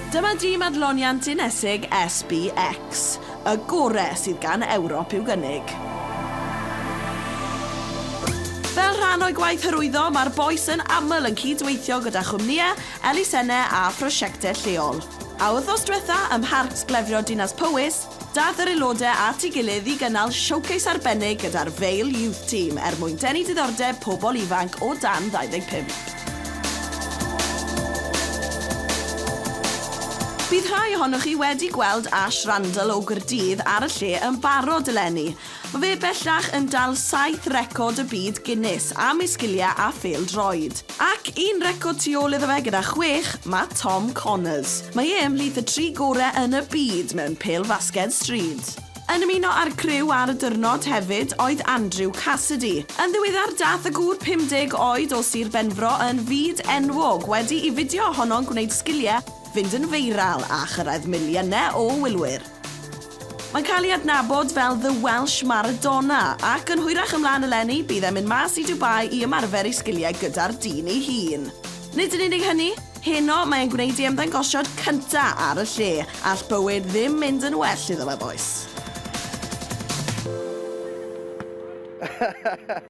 Dyma dîm adloniant dinesig SBX, y gore sydd gan Ewrop i'w gynnig. Fel rhan o'i gwaith hyrwyddo, mae'r bois yn aml yn cyd-weithio gyda chwmnïau, elusennau a phrosiectau lleol. A wythnos dwetha, ym Mharc Sglefrio Dinas Powys, daeth yr aelodau at ei gilydd i gynnal showcase arbennig gyda'r Vale Youth Team er mwyn denu diddordeb pobl ifanc o dan 25. Bydd rhai ohonoch chi wedi gweld Ash Randall o Gaerdydd ar y lle yn barod eleni. Mae fe bellach yn dal saith record y byd Guinness am ei sgiliau a phêl-droed. Ac un record tu ôl iddo fe gyda chwech, mae Tom Connors. Mae e ymhlith y tri gorau yn y byd mewn pêl-fasged stryd. Yn ymuno â'r criw ar y dyrnod hefyd oedd Andrew Cassidy. Yn ddiweddar daeth y gŵr 50 oed o Sir Benfro yn fyd enwog wedi i fideo ohono'n gwneud sgiliau fynd yn feiral a chyrraedd miliynau o wylwyr. Mae'n cael ei adnabod fel The Welsh Maradona ac yn hwyrach ymlaen eleni bydd e'n mynd mas i Dubai i ymarfer ei sgiliau gyda'r dyn ei hun. Nid yn unig hynny, heno mae e'n gwneud ei ymddangosiad cynta' ar y lle. All bywyd ddim mynd yn well iddo fe, bois.